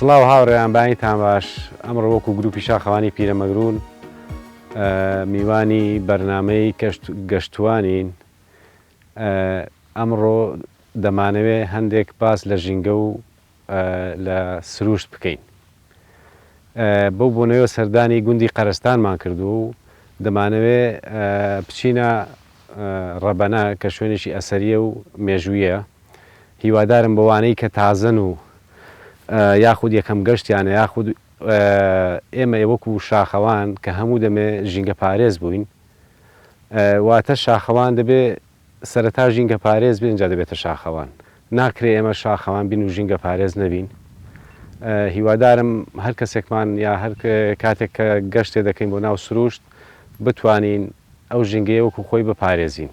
سڵاو هاوڕێیان بەیانیتان باش ئەمڕۆ وەکو گروپی شاخەوانی پیرەمەگرون میوانی بەرنامەی گەشتوانین ئەمڕۆ دەمانەوێ هەندێک باس لە ژینگە و لە سروشت بکەین بەو بۆنەیەوە سەردانی گوندی قەرەستانمان کردووە و دەمانەوێ بچینە ڕەبەنە کە شوێنێکی ئەسەریە و مێژوویە هیوادارم بەوانەی کە تازەن و یاخود یەکەم گەشتیانە یاخود ئێمە وەکو شاخەوان کە هەموو دەمێ ژینگە پارێز بووین واتە شاخەوان دەبێ سەرەتا ژینگە پارێز بێ ئینجا دەبێتە شاخەوان ناکرێ ئێمە شاخەوان بین و ژینگە پارێز نەبین هیوادارم هەر کەسێکمان یا هەر کاتێک کە گەشتێ دەکەین بۆ ناو سروشت بتوانین ئەو ژینگەیە وەکو خۆی بپارێزین.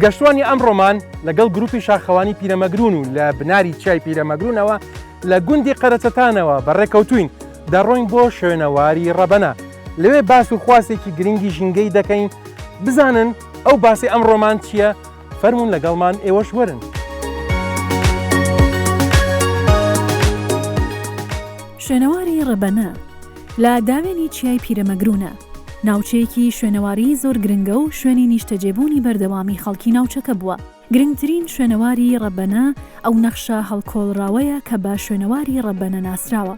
گەشتوانی ئەمڕۆمان لەگەڵ گروپی شاخەوانی پیرەمەگرون و لە بناری چیای پیرەمەگرونەوە لە گوندی قەرەچەتانەوە بەڕێکەوتوین دەڕۆین بۆ شوێنەواری ڕەبەنە لەوێ باس و خواسێکی گرنگی ژینگەی دەکەین بزانن ئەو باسی ئەمڕۆمان چییە فەرمونون لەگەڵمان ئێوەش وەرن. شوێنەواری ڕەبەنە لە داوێنی چیای پیرەمەگروونە، ناوچەیەکی شوێنەواریی زۆر گرنگە و شوێنی نیشتەجێبوونی بەردەوامی خەڵکی ناوچەکە بووە. گرنگترین شوێنەواری ڕەبەنە ئەو نەخشە هەڵکۆڵراوەیە کە بە شوێنەواری ڕەبەنە ناسراوە.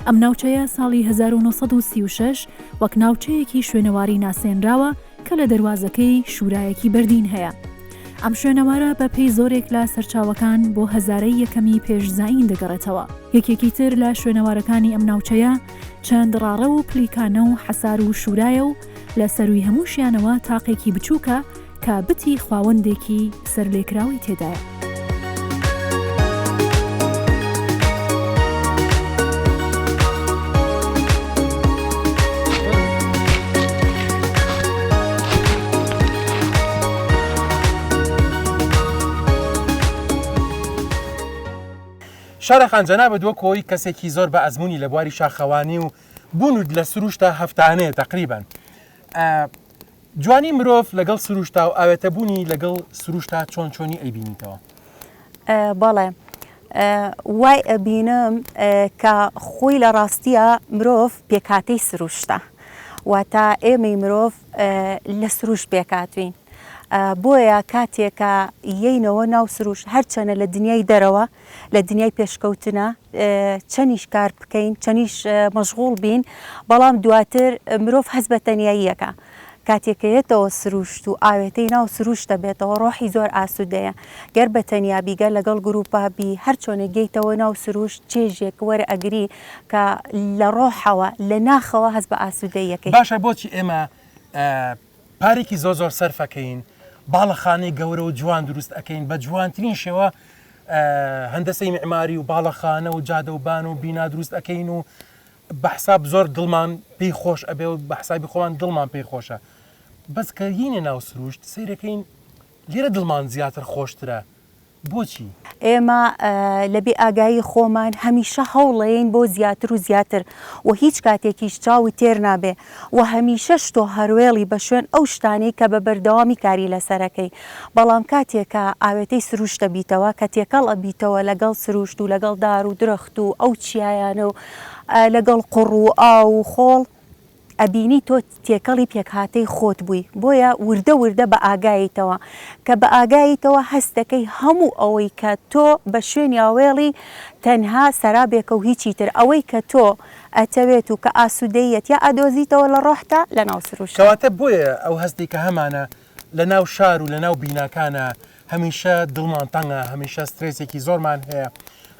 ئەم ناوچەیە ساڵی 1936 وەک ناوچەیەکی شوێنەواری ناسێنراوە کە لە دەروازەکەی شورایەکی بەردین هەیە. ئەم شوێنەوارە بە پێی زۆرێک لە سەرچاوەکان بۆ هەزارەی یەکەمی پێش زایین دەگەڕێتەوە. یەکێکی تر لە شوێنەوارەکانی ئەم ناوچەیە چەند ڕاڕەو و پلیکانە و حەسار و شورایە و لە سەرووی هەمووشیانەوە تاقێکی بچووکە کە بتی خواوەندێکی سەرلێکراوەی تێدایە. شارە خان جەنابت وەک خۆی کەسێکی زۆر بە ئەزموونی لە بواری شاخەوانی و بوونت لە سروشتا هەفتانەیە تەقریبەن جوانی مرۆڤ لەگەڵ سروشتا و ئاوێتەبوونی لەگەڵ سروشتا چۆن چۆنی ئەیبینیتەوە؟ بەڵێ وای ئەبینم کە خۆی لە ڕاستیە مرۆڤ پێکهاتەی سروشتە واتە ئێمەی مرۆڤ لە سروشت پێکهاتوین بۆیە کاتێکە یەینەوە ناو سروشت هەرچەنە لە دنیای دەرەوە لە دنیای پێشکەوتنە چەنیش کار بکەین چەنیش مەشغوڵ بین بەڵام دواتر مرۆڤ هەست بە تەنیاییەکە کاتێک کە یەتەوە سروشت و ئاوێتەی ناو سروشت دەبێتەوە ڕۆحی زۆر ئاسوودەیە گەر بە تەنیا بی گەر لەگەڵ گروپا بی هەر چۆنێک گەیتەوە ناو سروشت چێژێک وەرئەگری کە لە ڕۆحەوە لە ناخەوە هەست بە ئاسوودەییەکەی. باشە بۆچی ئێمە پارێکی زۆر زۆر سەرف ئەکەین باڵەخانەی گەورە و جوان دروست ئەکەین بە جوانترین شێوە هەندەسەی میعماری و باڵەخانە و جادە و بان و بینا دروست ئەکەین و بە حساب زۆر دڵمان پێی خۆش ئەبێ و بە حسابی خۆمان دڵمان پێی خۆشە بەس کە یینە ناو سروشت سەیرەکەین لێرە دڵمان زیاتر خۆشترە بۆچی؟ ئێمە لە بێ ئاگایی خۆمان هەمیشە هەوڵەیەین بۆ زیاتر و زیاتر و هیچ کاتێکیش چاوت تێر نابێ و هەمیشەش تۆ هەروێڵی بە شوێن ئەو شتانەی کە بە بەردەوامی کاری لەسەرەکەی بەڵام کاتێ کە ئاوێتەی سروشت ئەبیتەوە کە تێکەڵ ئەبیتەوە لەگەڵ سروشت و لەگەڵ دار و درەخت و ئەو چیایانە و لەگەڵ قوڕ و ئاو و خۆڵ ئەبینی تۆ تێکەڵی پێکهاتەی خۆت بووی بۆیە وردە وردە بە ئاگایتەوە کە بە ئاگایتەوە هەست دەکەی هەموو ئەوەی کە تۆ بە شوێنیا وێڵی تەنها سەرابێکە و هیچی تر ئەوەی کە تۆ ئەتەوێت و کە ئاسوودەییە تیا ئەدۆزیتەوە لە ڕۆحتا لە ناو سروشتا. کەواتە بۆیە ئەو هەستەی کە هەمانە لە ناو شار و لە ناو بیناکانا هەمیشە دڵمان تەنگە هەمیشە سترێسێکی زۆرمان هەیە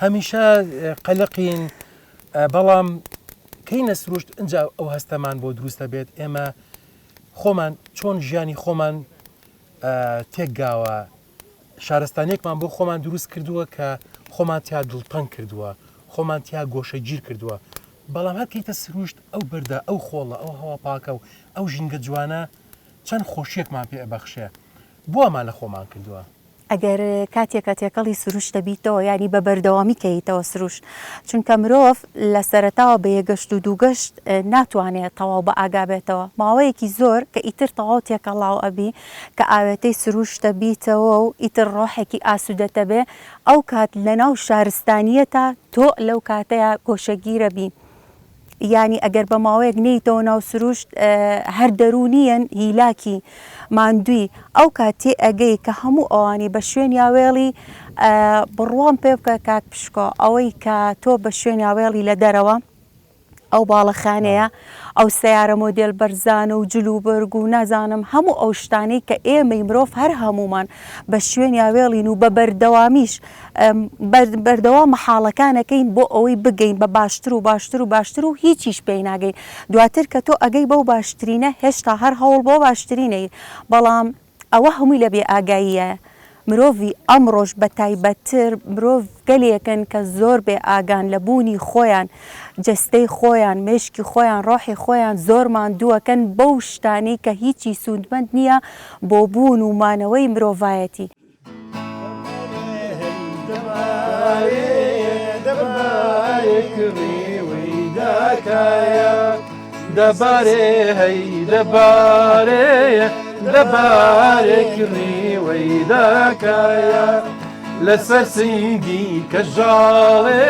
هەمیشە قەلەقین بەڵام. کەینە سروشت ئینجا ئەو هەستەمان بۆ دروست ئەبێت ئێمە خۆمان چۆن ژیانی خۆمان تێکگاوە شارستانیەکمان بۆ خۆمان دروست کردووە کە خۆمان تیا دڵتەنگ کردووە خۆمان تیا گۆشەگیر کردووە بەڵام هەر کەیتە سروشت ئەو بەردە ئەو خۆڵە ئەو هەوا پاکە و ئەو ژینگە جوانە چەند خۆشیەکمان پێ ئەبەخشێ بۆ وامان لە خۆمان کردووە؟ ئەگەر کاتێکە تێکەڵی سروشت دەبیتەوە یانی بە بەردەوامی کەیتەوە سروشت چونکە مرۆڤ لە سەرەتاوە بە یەک گەشت و دوو گەشت ناتوانێ تەواو بە ئاگا بێتەوە ماوەیەکی زۆر کە ئیتر تەواو تێکەڵاو ئەبی کە ئاوێتەی سروشتە بیتەوە و ئیتر ڕۆحێکی ئاسوودەتە بێ ئەو کات لەناو شارستانیەتا تۆ لەو کاتەیا گۆشەگیرە بی یانی ئەگەر بە ماوەیەک نێیتەوە ناو سروشت هەر دەروونیەن هیلاکی ماندووی ئەو کات تێ ئەگەی کە هەموو ئەوانەی بە شوێنیا وێڵی بڕوام پێ بکە کاک پشکۆ ئەوەی کە تۆ بە شوێنیا وێڵی لە دەرەوە ئەو باڵەخانەیە، ئەو سەیارە مۆدێل بەرزانە و جل و بەرگ و نازانم هەموو ئەو شتانەی کە ئێمەی مرۆڤ هەر هەموومان بە شوێنیا وێڵین و بە بەردەوامیش بەردەوام مەحاڵەکان ئەکەین بۆ ئەوەی بگەین بە باشتر و باشتر و باشتر و هیچیش پێی ناگەین دواتر کە تۆ ئەگەی بەو باشترینە هێشتا هەر هەوڵ بۆ باشترینەی بەڵام ئەوە هەمووی لە بێ ئاگاییە. مرۆڤی ئەمڕۆش بە تایبەتتر مرۆڤ گەلێکن کە زۆر بێ ئاگان لە بوونی خۆیان، جەستەی خۆیان، مێشکی خۆیان، ڕۆحی خۆیان زۆر ماندووەکەن بەو شتانەی کە هیچی سوودمەند نییە بۆ بوون و مانەوەی مرۆڤایەتی. لەسەر سینگی کەژاڵێ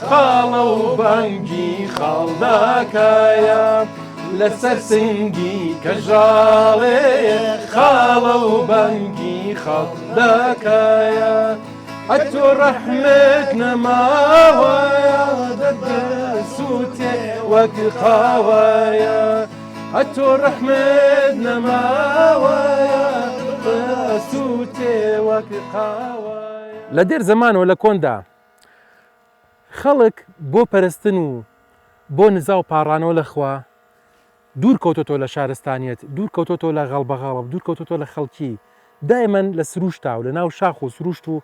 خاڵە و بانگی خاڵداکایە لەسەر سینگی کەژاڵێ خاڵە و بانگی خاڵداکایە ئەتۆ ڕەحمت نەماوە دەسووتێ وەک قاوەیە ئەتۆ ڕەحمت نەماوە دەسووتێ وەک قاوەیە. لە دێر زەمانەوە لە کۆندا خەڵک بۆ پەرستن و بۆ نزا و پاڕانەوە لە خوا دوور کەوتۆتەوە لە شارستانیەت، دوور کەوتۆتەوە لە غەڵبەغەڵب، دوور کەوتۆتەوە لە خەڵکی، دایمەن لە سروشتا و لە ناو شاخ و سروشت و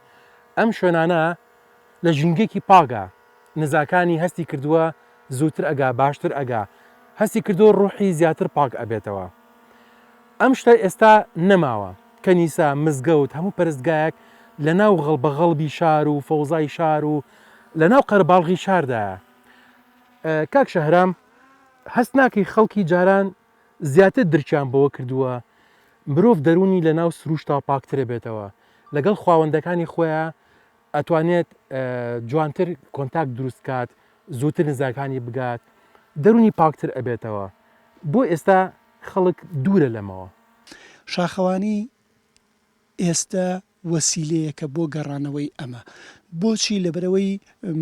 ئەم شوێنانە لە ژینگەیەکی پاکا نزاکانی هەستی کردووە زووتر ئەگا، باشتر ئەگا، هەستی کردووە ڕوحی زیاتر پاک ئەبێتەوە. ئەم شتە ئێستا نەماوە. کەنیسە، مزگەوت، هەموو پەرستگایەک لە ناو غەڵبەغەڵبی شار و فەوزای شار و لە ناو قەرەباڵغی شاردایە. کاک شەهرام هەست ناکەی خەڵکی جاران زیاتر درکیان بەوە کردووە مرۆڤ دەروونی لە ناو سروشتا پاکترەبێتەوە لەگەڵ خواوەندەکانی خۆیا ئەتوانێت جوانتر contact دروست کات زووتر نزاکانی بگات دەروونی پاکتر ئەبێتەوە بۆ ئێستا خەڵک دوورە لەمەوە. شاخەوانی ئێستە وەسیلەیەکە بۆ گەڕانەوەی ئەمە. بۆچی؟ لەبەرئەوەی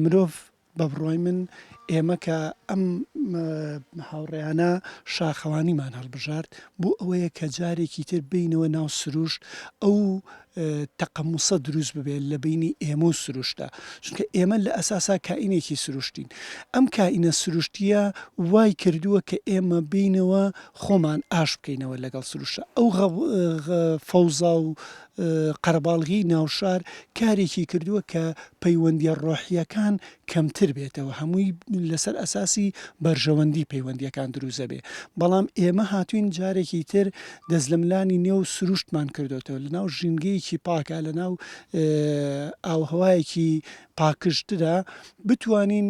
مرۆڤ بە بڕوای من ئێمە کە ئەم هاوڕێیانە شاخەوانیمان هەڵبژارد بۆ ئەوەیە کە جارێکی تر بێینەوە ناو سروشت ئەو تەقەموسە دروست ببێت لە بینی ئێمە و سروشتە چونکە ئێمە لە ئەساسا کائینێکی سروشتین ئەم کائینە سروشتیە وای کردووە کە ئێمە بینەوە خۆمان ئاش بکەینەوە لەگەڵ سروشتە ئەو فەوزا و قەرەباڵغی ناوشار کارێکی کردووە کە پەیوەندیە ڕۆحیەکان کەمتر بێتەوە هەمووی لەسەر ئەساسی بەرژەوەندی پەیوەندیەکان دروست دەبێ بەڵام ئێمە هاتوین جارێکی تر دەستلەملانی نێو سروشتمان کردۆتەوە لەناو ژینگەیەکی پاکا لەناو ئاوهەوایەکی پاکژترا بتوانین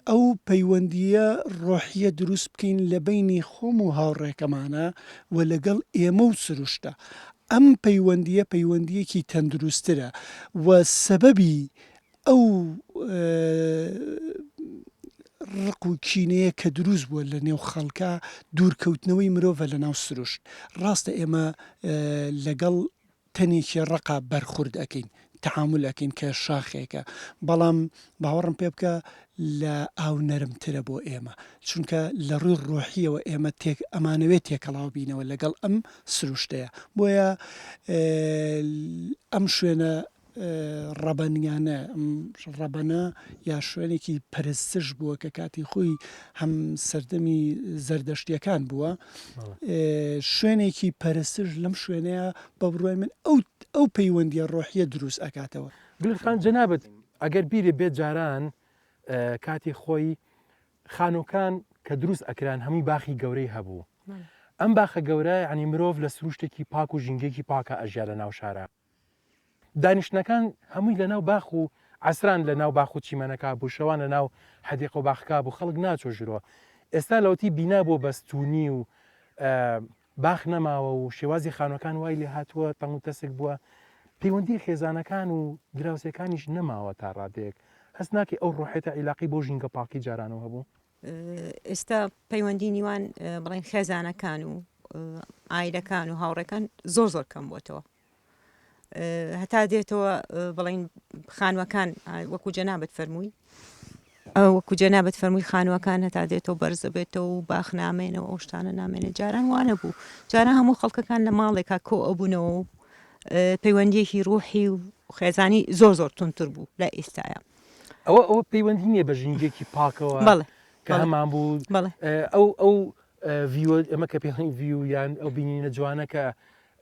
ئەو پەیوەندییە ڕۆحییە دروست بکەین لە بەینی خۆم و هاوڕێکەمانا و لەگەڵ ئێمە و سروشتا. ئەم پەیوەندییە پەیوەندییەکی تەندروستترە و سەبەبی ئەو ڕق و کینەیە کە دروست بووە لە نێو خەڵکا دوورکەوتنەوەی مرۆڤە لە ناو سروشت. ڕاستە ئێمە لەگەڵ تەنێکی ڕەقە بەرخورد ئەکەین تەعامول ئەکەین کە شاخێکە بەڵام باوەڕم پێ بکە لە ئاو نەرمترە بۆ ئێمە چونکە لە ڕووی ڕۆحیەوە ئێمە تێک ئەمانەوێت تێکەڵاو بینەوە لەگەڵ ئەم سروشتەیە بۆیە ئەم شوێنە. ڕەبەنیانە، ئەم ڕەبەنە یا شوێنێکی پەرستش بووە کە کاتی خۆی هەم سەردەمی زەردەشتیەکان بووە، شوێنێکی پەرستش لەم شوێنەیە بە بڕوای من ئەو ئەو پەیوەندیە ڕۆحیە دروست ئەکاتەوە. گلخ خان جەنابت ئەگەر بیرت بێت جاران کاتی خۆی خانووکان کە دروست ئەکران هەمووی باخی گەورەی هەبوو ئەم باخە گەورە یعنی مرۆڤ لە سروشتێکی پاک و ژینگەیەکی پاکە ئەژیا لە ناو شارا دانیشتنەکان هەمووی لە ناو باخ و عەسران لە ناو باخ و چیمەنەکا بوو شەوان لە ناو حەدیقە و باخەکا بوو خەڵک ناچۆ ژورەوە ئێستا لەوەتی بینا بووە بە ستوونی و باخ نەماوە و شێوازی خانوەکان وای لێ هاتووە تەنگ و تەسک بووە پەیوەندی خێزانەکان و دراوسێکانیش نەماوە تا ڕادەیەک هەست ناکەی ئەو ڕۆحێتە عیلاقەی بۆ ژینگە پاکی جارانەوە هەبوو؟ ئێستا پەیوەندی نیوان بڵێن خێزانەکان و ئایلەکان و هاوڕێکان زۆر زۆر کەم بۆتەوە هەتا دێتەوە بڵین خانوەکان وەکو جەنابەت فەرمووی وەکو جەنابەت فەرمووی خانوەکان هەتا دێتەوە بەرزە بێتەوە و باخ نامێنەوە ئەو شتانە نامێنێت جاران وانە بوو جاران هەموو خەڵکەکان لە ماڵێکا کۆ ئەبوونەوە و پەیوەندیەکی ڕوحی و خێزانی زۆر زۆر تونتر بوو لە ئێستاە. ئەوە ئەوە پەیوەندی نییە بە ژینگەیەکی پاکەوە کە هەمان بوو ئەو ئەو view ئەمە کە پێڵین view یان ئەو بینینە جوانە کە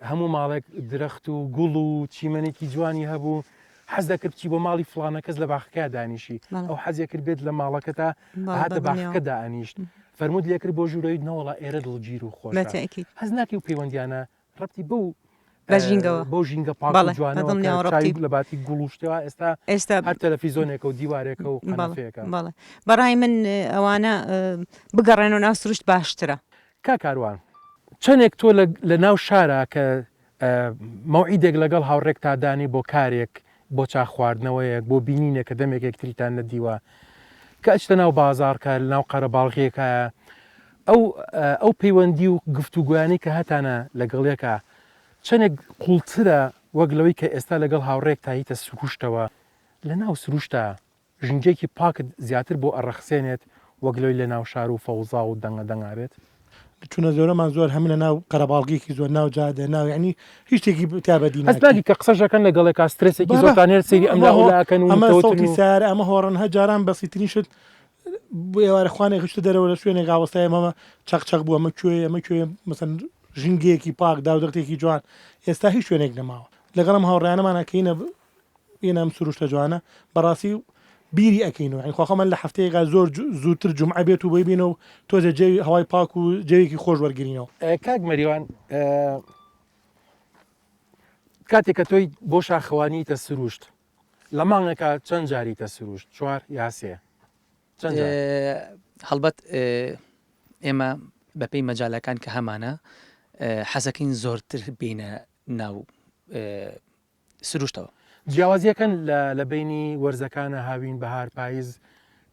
هەموو ماڵێک درەخت و گوڵ و چیمەنێکی جوانی هەبوو حەز دەکرد بچی بۆ ماڵی فڵانە کەس لە باخەکە دانیشی ئەو حەزێ کرد بێت لە ماڵەکەتا هاتە باخەکە دانیشت فەرموود لێکرد بۆ ژوورەوەی نەوەڵا ئێرە دڵگیر و خۆش هەز ناکەی و پەیوەندیانە ڕەبتی بەو بە ژینگەوە بەو ژینگە پاک و جوانەوە کە چاوی لە باتی گوڵ و شتەوە ئێستا ئێستا هەر تەلەفیزۆنێکە و دیوارێکە و قەنەفەیەکە. بەڵێ بەڕای من ئەوانە بگەڕێنەوە ناو سروشت باشترە. کاک کاروان چەنێک تۆ لە ناو شارا کە مەوعیدێک لەگەڵ هاوڕێکتا دانێی بۆ کارێک بۆ چا خواردنەوەیەک بۆ بینینێک کە دەمێک یەکتریتان نەدیوە کە ئەچتە ناو بازاڕ کە لەناو قەرەباڵغیەکایە ئەو ئەو پەیوەندی و گفتوگۆیانەی کە هەتانە لەگەڵ یەکا چەنێک قوڵترە وەک لەوەی کە ئێستا لەگەڵ هاوڕێکتا هیتە سروشتەوە لەناو سروشتا ژینگەیەکی پاکت زیاتر بۆ ئەڕەخسێنێت وەک لەوەی لە ناو شار و فەوزا و دەنگە دەنگا بێت. چونە زۆرەمان زۆر هەم لە ناو قەرەباڵغیەکی زۆر ناو جادە ناو یعنی هیچ شتێکی تیا بەدی هەست ناکەی. ناکەی کە قسەش ئەکەن لەگەڵێکا سترێسێکی بابا زۆرتان هەیە سەیری ئەم ئەمە لا ئەو هۆ لا ئەکەن و ئەمە متەوتن سەوتی و. سەیارە ئەمە هۆڕن هە جاران بەسیترین شت بۆ ئێوارە خوانێک هیچتە دەرەوە لە شوێنێک ئاوەستای ئەمە چەق چەق بوو ئەمە کوێیە ئەمە کوێیە مەسەن ژینگەیەکی پاک دارودەختێکی جوان ئێستا هیچ شوێنێک نەماوە لەگەڵ ئەم هاوڕێیانەمان ئەکەینە ئێنە ئەم سروشتە جوانە بەڕاستی بیری ئەکەینەوە یانی خواخوامان لە هەفتەیەکا زۆر زووتر جومعە بێت و بۆی بینەوە تۆزێ جەوی هەوای پاک و جەوێکی خۆش وەرگرینەوە. کاک مەریوان کاتێک کە تۆی بۆ شاخەوانیتە سروشت لە مانگێکا چەند جاریتە سروشت چوار یا سێ چەند جار؟ هەڵبەت ئێمە بەپێی مەجالەکان کە هەمانە حەزەکەین زۆرتر بینە ناو سروشتەوە. جیاوازیەکەن لە لە بەینی وەرزەکانە هاوین بەهار پایز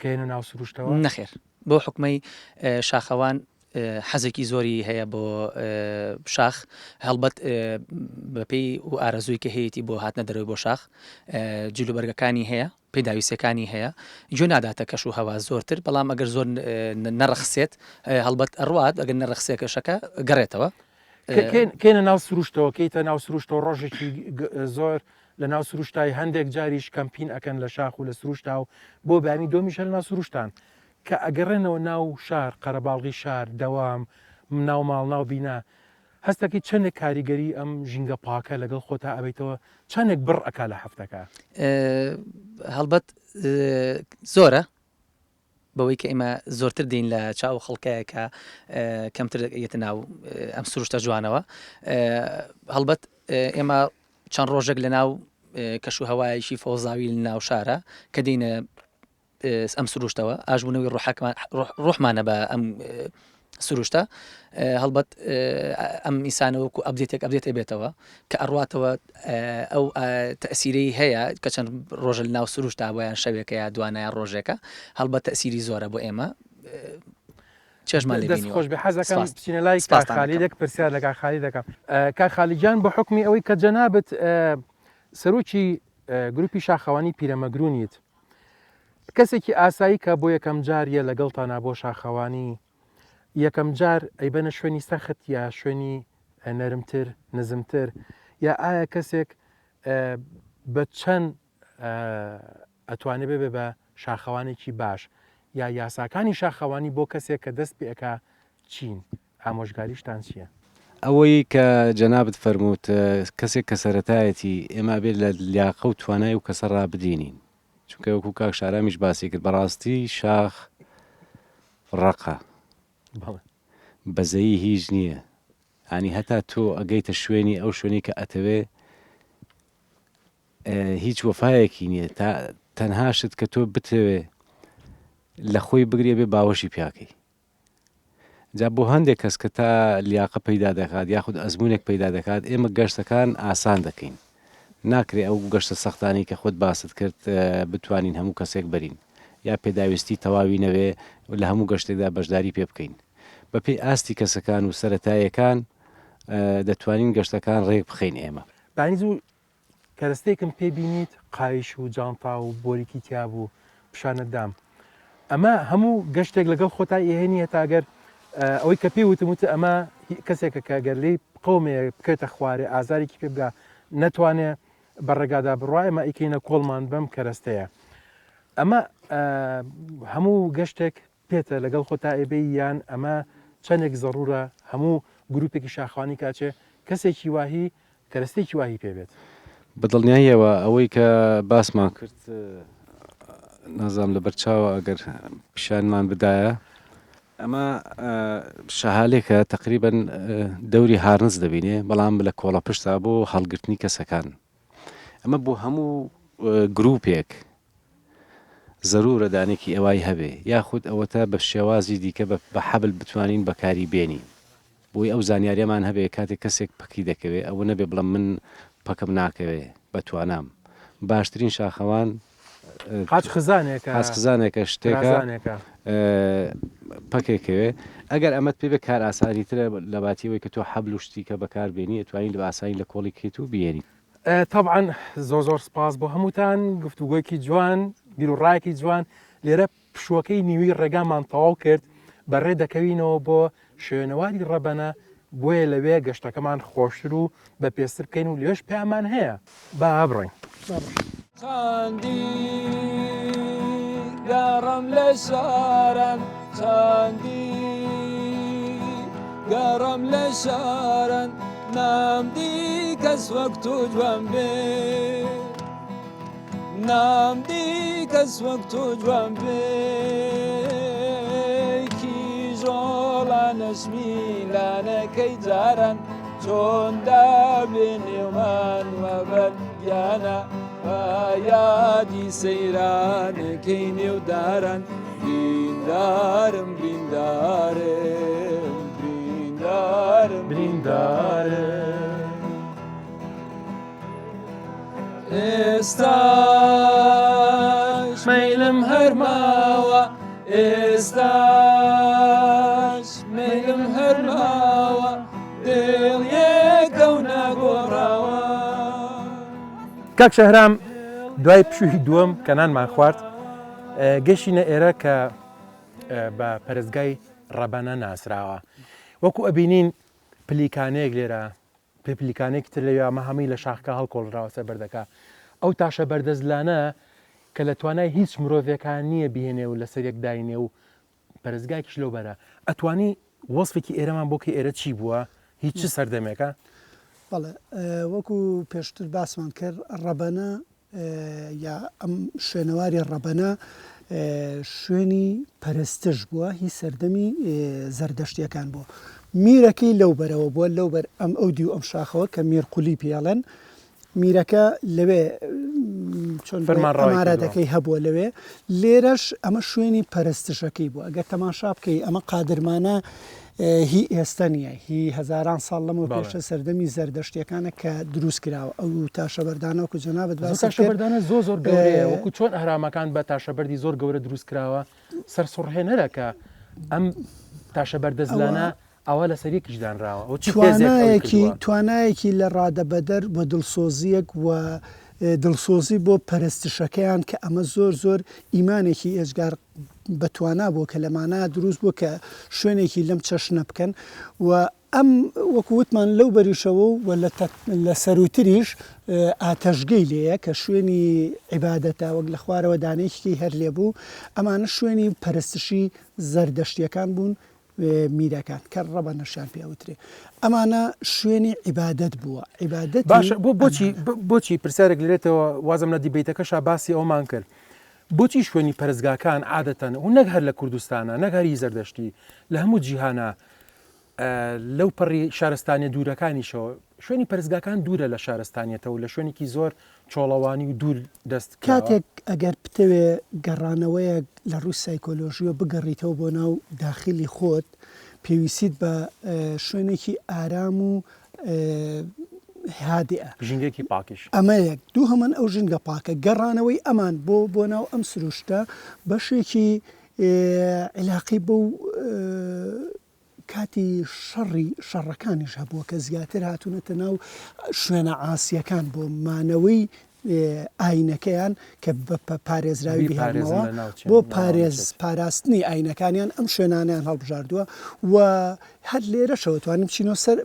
کە یەنە ناو سروشتەوە؟ نەخێر بەو حوکمەی شاخەوان حەزێکی زۆری هەیە بۆ شاخ هەڵبەت بەپێی و ئارەزووی کە هەیەی بۆ هاتنە دەرەوەی بۆ شاخ جلوبەرگەکانی هەیە پێداویستیەکانی هەیە گوێ ناداتە کەش و هەوا زۆرتر بەڵام ئەگەر زۆر نەڕەخسێت هەڵبەت ئەڕوات ئەگەر نەڕەخسێ کەشەکە گەڕێتەوە. کەینە ناو سروشتەوە کەیتە ناو سروشتەوە ڕۆژێکی زۆر لە ناو سروشتای هەندێک جاریش کەمپین ئەکەن لە شاخ و لە سروشتا و بۆ بەیانی دۆمیش هەر ناو سروشتان کە ئەگەڕێنەوە ناو شار قەرەباڵغی شار دەوام ناو ماڵ ناو بینا هەستەکەی چەندێک کاریگەری ئەم ژینگە پاکە لەگەڵ خۆتا ئەبەیتەوە چەندێک بڕ ئەکا لە هەفتەکە؟ هەڵبەت زۆرە بەوەی کە ئێمە زۆرتر دێین لە چاو خەڵکایە کە کەمتر یەتە ناو ئەم سروشتە جوانەوە هەڵبەت ئێمە چەند ڕۆژێک لە ناو کەش و هەوایەکی فەوزاوی لە ناو شارە کە دێینە ئەم سروشتەوە ئاشبوونەوەی ڕۆحەکمان ڕۆحمانە بە ئەم سروشتە هەڵبەت ئەم ئینسانە وەکو update ێک update ئەبێتەوە کە ئەڕواتەوە ئەو تەسیرەی هەیە کە چەند ڕۆژە لە ناو سروشتا بۆ یان شەوێکە یا دوانە یا ڕۆژێکە هەڵبەت تەسیری زۆرە بۆ ئێمە چێژمان لێ دەست بینیوە. خۆش بێ حەزەکەم سپاس. بچینە لای کاک سپاستان خالید دەکەم. یەک پرسیار لە کاک خالید دەکەم کاک خالید گیان بە حوکمی ئەوەی کە جەنابت سەرۆکی گروپی شاخەوانی پیرەمەگرونیت کەسێکی ئاسایی کە بۆ یەکەم جار یە لەگەڵتانا بۆ شاخەوانی یەکەم جار ئەیبەنە شوێنی سەخت یا شوێنی نەرمتر نزمتر یا ئایا کەسێک بە چەند ئەتوانێ ببێ بە شاخەوانێکی باش یا یاساکانی شاخەوانی بۆ کەسێک کە دەست پێ ئەکا چین؟ ئامۆژگاریشتان چیە؟ ئەوەی کە جەنابت فەرمووت کەسێک کە سەرەتایەتی ئێمە ئەبێت لە لیاقە و توانای ئەو کەسە ڕابدینین چونکە وەکو کاک شارامیش باسی کرد بەڕاستی شاخ ڕەقە بەزەیی هیچ نییە ینی هەتا تۆ ئەگەیتە شوێنی ئەو شوێنی کە ئەتەوێ هیچ وەفایەکی نییە تا تەنها شت کە تۆ بتەوێ لە خۆی بگرێ بێ باوەشی پیاکەی جا بۆ هەندێک کەس کە تا لیاقە پەیدا دەکات یاخود ئەزمونێک پەیدا دەکات ئێمە گەشتەکان ئاسان دەکەین ناکرێ ئەو گەشتە سەختانی کە خۆت باست کرد بتوانین هەموو کەسێک بەرین یا پێداویستی تەواوی نەوێ لە هەموو گەشتێکدا بەشداری پێ بکەین بەپێی ئاستی کەسەکان و سەتایەکان دەتوانین گەشتەکان ڕێک بخەین ئێمە. بانی زوو کەرەستەیەکم پێ بینیت قایش و جانتا و بۆریکی تیا بوو پیشانت دام ئەمە هەموو گەشتێک لەگەڵ خۆتا ئێهێنی هەتا گەر ئەوەی کە پێی وتم وت ئەمە کەسێکە کە گەر لێی بقەومێ بکەوێتە خوارێ ئازارێکی پێ بگا نەتوانێ بە ڕێگادا بڕوا ئێمە ئیکەینە کۆڵمان بەم کەرەستەیە ئەمە هەموو گەشتێک پێتە لەگەڵ خۆتا ئێبەی یان ئەمە چەندێک زەڕورە هەموو گروپێکی شاخەوانی کاچێ کەسێکی واهی کەرەستەیەکی واهی پێ بێت. بە دڵنیاییەوە ئەوەی کە باسمان کرد نازانم لەبەر چاوە ئەگەر پیشانمان بدایە ئەمە شەهالێکە تقریبن دەوری هارنس دەبینێ بەڵام لە کۆڵە پشتا بۆ هەڵگرتنی کەسەکان ئەمە بۆ هەموو گروپێک زەرورە دانێکی ئەوای هەبێ یاخود ئەوەتا بە شێوازی دیکە بە حەبل بتوانین بەکاری بێنین بۆی ئەو زانیاریەمان هەبێ کاتێک کەسێک پەکی دەکەوێ ئەوە نەبێ بڵێم من پەکم ناکەوێ بە توانام باشترین شاخەوان قاچ خزانێکە قاچ خزانێکە شتێکە پەکێکەوێ ئەگەر ئەمەت پێ بێ کار ئاسانی ترە لە باتی ئەوەی کە تۆ حەبل و شتیکە بەکار بێنی ئەتوانی لە ئاسانی لە کۆڵی کەیت و بێنی. تەبعەن زۆر زۆر سپاس بۆ هەمووتان گفتوگۆیەکی جوان بیروڕایەکی جوان لێرە پشووەکەی نیوی ڕێگامان تەواو کرد بەڕێ دەکەوینەوە بۆ شوێنەواری ڕەبەنە بۆیە لەوێ گەشتەکەمان خۆشتر و بە پێستر بکەین و لێش پەیامان هەیە با بڕۆین. چەندی گەڕم لە شاران چەندی گەڕم لە شاران نامدی کەس وەک تۆ جوان بێ نامدی کەس وەک تۆ جوان بێ کیژۆڵە نەشمیلانەکەی جاران چۆن دابێ نێومان وەبەر گیانە با یادی سەیرانەکەی نێو داران بریندارم بریندارم بریندارم بریندارم ئێستاش مەیلم هەر ماوە ئێستاش مەیلم هەر ماوە دڵ یەکە و ناگۆڕاوە. کاک شەهرام دوای پشووی دووەم کە نانمان خوارد گەشتینە ئێرە کە بە پەرستگای ڕەبەنە ناسراوە وەکو ئەبینین پلیکانەیەک لێرە پێپلیکانێکی تر لەوێ ئەمە هەمووی لە شاخەکە هەڵکۆڵراوە سەر بەردەکە ئەو تاشە بەردەزلانە کە لە توانای هیچ مرۆڤێکا نییە بهێنێ و لەسەر یەک داینێ و پەرستگایەکیش لەو بەرە ئەتوانی وەسفێکی ئێرەمان بۆ کەی ئێرە چی بووە هی چ سەردەمێکە؟ بەڵێ وەکو پێشتر باسمان کرد ڕەبەنە یا ئەم شوێنەواری ڕەبەنە شوێنی پەرستش بووە هی سەردەمی زەردەشتیەکان بووە میرەکەی لەو بەرەوە بووە لەو بەر ئەم ئەو دیو ئەم شاخەوە کە میرقولی پێڵێن میرەکە لەوێ چۆن ئەماراتەکەی هەبووە لەوێ لێرەش ئەمە شوێنی پەرستشەکەی بوو ئەگەر تەماشا بکەی ئەمە قادرمانە هی ئێستا نییە هی هەزاران ساڵ لەمەو پێشە سەردەمی زەردەشتیەکانە کە دروست کراوە ئەو تاشەبەردانە وەکو جەنابت باست کرد تاشەبەردانە زۆر زۆر گەورەیە وەکو چۆن ئەهرامەکان بە تاشەبەردی زۆر گەورە دروست کراوە سەرسوڕهێنەرە کە ئەم تاشەبەردە زلانە ئاوا لەسەر یەکیش دانراوە ئەو چ هێزێک ئەوەی توانایەکی کردووە؟ توانایەکی لە ڕادەبەدەر و دڵسۆزییەک و دڵسۆزی بۆ پەرستشەکەیان کە ئەمە زۆر زۆر ئیمانێکی ئێجگار. بەتوانا بووە کە لەمانە دروست بووە کە شوێنێکی لەم چەشنە بکەن و ئەم وەکو وتمان لەو بەریشەوە و لە سەرووتریش ئاتەشگەی لێیە کە شوێنی عیبادەتە وەک لە خوارەوە دانەیەکی هەر لێ بوو ئەمانە شوێنی پەرستشی زەردەشتیەکان بوون میرەکان کە ڕەبەنەشیان پێ ئەوترێ ئەمانە شوێنی عیبادەت بووە عیبادەتی باشە بۆ بۆچی بۆچی پرسیارێک لێرێتەوە وازم لە دیبەیتەکەشا باسی ئەومان کرد بۆچی شوێنی پەرستگاکان عادەتەن و نەک هەر لە کوردستانە نەک هەر هی زەردەشتی لە هەموو جیهانە لەو پەڕی شارستانیە دوورەکانیشەوە، شوێنی پەرستگاکان دوورە لە شارستانیەتەوە لە شوێنێکی زۆر چۆڵەوانی و دوور دەست کراوە. کاتێک ئەگەر بتەوێ گەڕانەوەیەک لە ڕووی سایکۆلۆژییەوە بگەڕیتەوە بۆ ناو داخیلی خۆت، پێویستیت بە شوێنێکی ئارام و هادئە. ژینگەیەکی پاکیش. ئەمە یەک. دووهەمەن ئەو ژینگە پاکە. گەڕانەوەی ئەمان بۆ بۆ ناو ئەم سروشتە بەشێکی عیلاقەی بەو کاتی شەڕی شەڕەکانیش هەبووە کە زیاتر هاتوونەتە ناو شوێنە عاسیەکان بۆ مانەوەی ئاینەکەیان کە بە پارێزراوی بهێڵنەوە بۆ پارێز پاراستنی ئاینەکانیان ئەم شوێنانیان هەڵبژاردووە و هەر لێرەشەوە توانیم بچینەوە سەر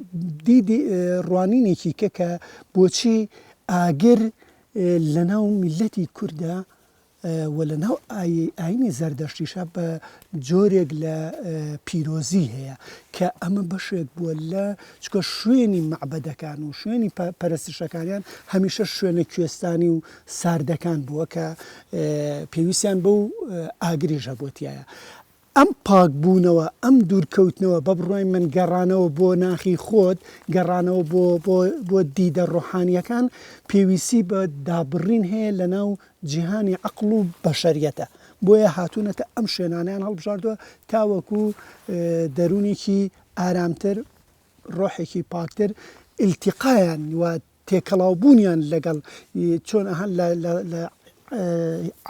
دیدی ڕوانینێکی کە کە بۆچی ئاگر لەناو میلەتی کووردا و لە ناو ئایینی زەردەشتیشا بە جۆرێک لە پیرۆزی هەیە کە ئەمە بەشێک بووە لە چونکە شوێنی مەعبەدەکان و شوێنی پەرستشەکانیان هەمیشە شوێنە کوێستانی و ساردەکان بووە کە پێویستیان بەو ئاگریش هەبووە تیایا. ئەم پاک بوونەوە، ئەم دوورکەوتنەوە، بە بڕوای من گەڕانەوە بۆ ناخی خۆت، گەڕانەوە بۆ بۆ بۆ دیدە ڕۆحانییەکان، پێویستی بە دابڕین هەیە لە ناو جیهانی عەقڵ و بەشەریەتە. بۆیە هاتوونەتە ئەم شوێنانەیان هەڵبژاردووە تاوەکو دەروونێکی ئارامتر، ڕۆحێکی پاکتر، ئیلتیقایان و تێکەڵاو بوونیان لەگەڵ چۆن ئەها لە لە لە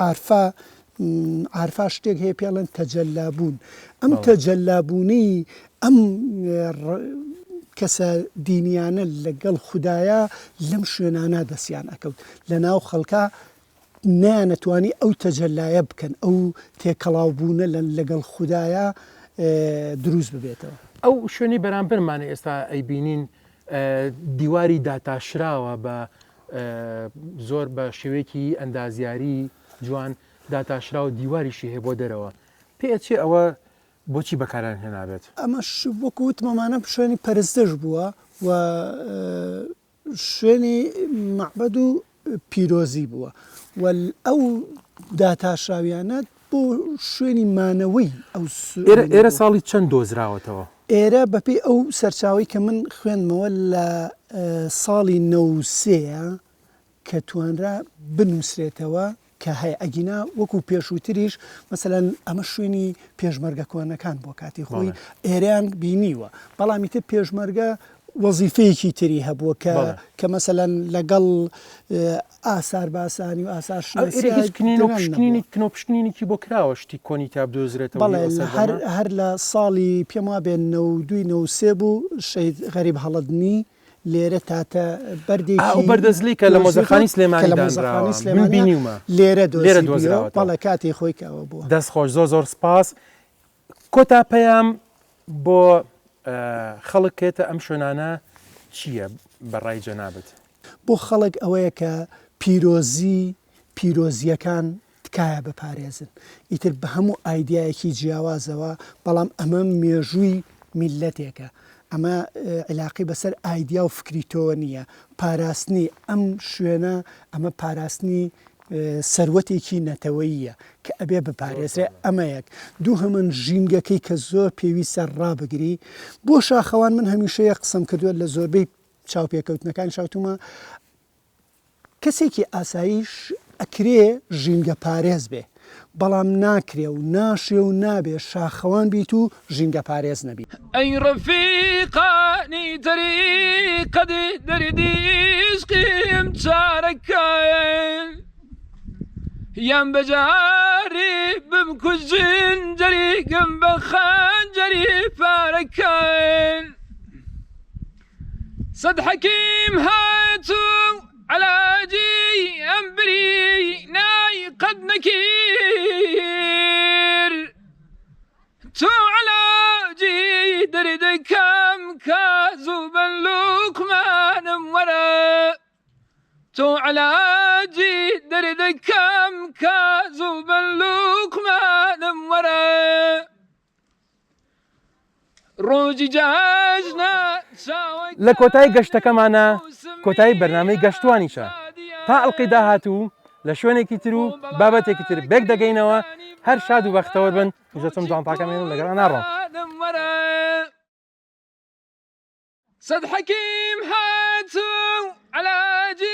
عارفا عارفا شتێک هەیە پێڵێن تەجەلا بوون ئەم تەجەلا بوونەی ئەم کەسە دینیانە لەگەڵ خودایە لەم شوێنانە دەستیان ئەکەوت لە ناو خەڵکا نەیانەتوانی ئەو تەجەلایە بکەن ئەو تێکەڵاو بوونە لەگەڵ خودایە دروست ببێتەوە. ئەو شوێنەی بەرامبەرمانە ئێستا ئەیبینین دیواری داتاشراوە بە زۆر بە شێوەیەکی ئەندازیاری جوان داتاشراوە دیواریشی هەیە بۆ دەرەوە پێ ئەچێ ئەوە بۆچی بەکاریان هێنابێت؟ ئەمەش وەکو وتم ئەمانە شوێنی پەرستش بووە و شوێنی مەعبەد و پیرۆزی بووە و ئەو داتاشراویانە بۆ شوێنی مانەوەی ئەو ئێرە ئێرە ساڵی چەند دۆزراوەتەوە؟ ئێرە بەپێی ئەو سەرچاوەی کە من خوێندمەوە لە ساڵی 93 کە توانرا بنووسرێتەوە کە هەیە ئەگینا وەکو پێشووتریش مەسەلەن ئەمە شوێنی پێشمەرگە کۆنەکان بووە کاتی خۆی ئێرەیان بینیوە بەڵام ئیتر پێشمەرگە وەزیفەیەکی تری هەبووە کە کە مەسەلەن لەگەڵ ئاسار باسانی و ئاسار شناسی هیچ کنین و پشکنینی کنۆ پشکنینێکی بۆ کراوە شتی کۆنی تا بدۆزرێتەوە بەڵێ هەر هەر لە ساڵی پێم وابێ 92 93 بوو شەهید غەریب هەڵەدنی لێرە تاتە بەردێکی ئەو بەردە زلەی کە لە مۆزەخانەی سلێمانی دانراوە من بینیومە لێرە لێرە دۆزراوەتەوە بەڵێ کاتی خۆی کە ئەوە بووە. دەست خۆش زۆر زۆر سپاس. کۆتا پەیام بۆ خەڵک کێتە ئەم شوێنانە چییە بە ڕای جەنابت؟ بۆ خەڵک ئەوەیە کە پیرۆزی پیرۆزییەکان تکایە بپارێزن ئیتر بە هەموو ئایدیایەکی جیاوازەوە، بەڵام ئەمە مێژووی میللەتێکە، ئەمە عیلاقەی بەسەر ئایدیا و فکری تۆوە نییە، پاراستنی ئەم شوێنە ئەمە پاراستنی سەروەتێکی نەتەوەییە کە ئەبێ بپارێزرێ، ئەمە یەک. دووهەمەن ژینگەکەی کە زۆر پێویستە ڕابگری، بۆ شاخەوان من هەمیشە یەک قسەم کردووە لە زۆربەی چاوپێکەوتنەکانیشا وتومە کەسێکی ئاساییش ئەکرێ ژینگە پارێز بێ، بەڵام ناکرێ و ناشێ و نابێ شاخەوان بیت و ژینگە پارێز نەبی. ئەی ڕەفیقانی تەریقەت دەردی عیشقیم چارە کەن یان بە جاری بمکوژن جەریگم بە خەنجەری پارە کەن. سەد حەکیم هات و عەلاجی ئەم برینای قەت نەکیر. تۆ عەلاجی دەردەکەم کە زوو بن لوقمانم وەرە ڕۆژی جەژنە لە کۆتایی گەشتەکەمانە کۆتایی بەرنامەی گەشتوانیشە تا ئەڵقەی داهاتوو لە شوێنێکی تر و بابەتێکی تر بێک دەگەینەوە هەر شاد و بەختەوەر بن دەچم جانتاکەم هێنم لەگەڵ ناڕۆم. سەد حەکیم هاتوو عەلاجی.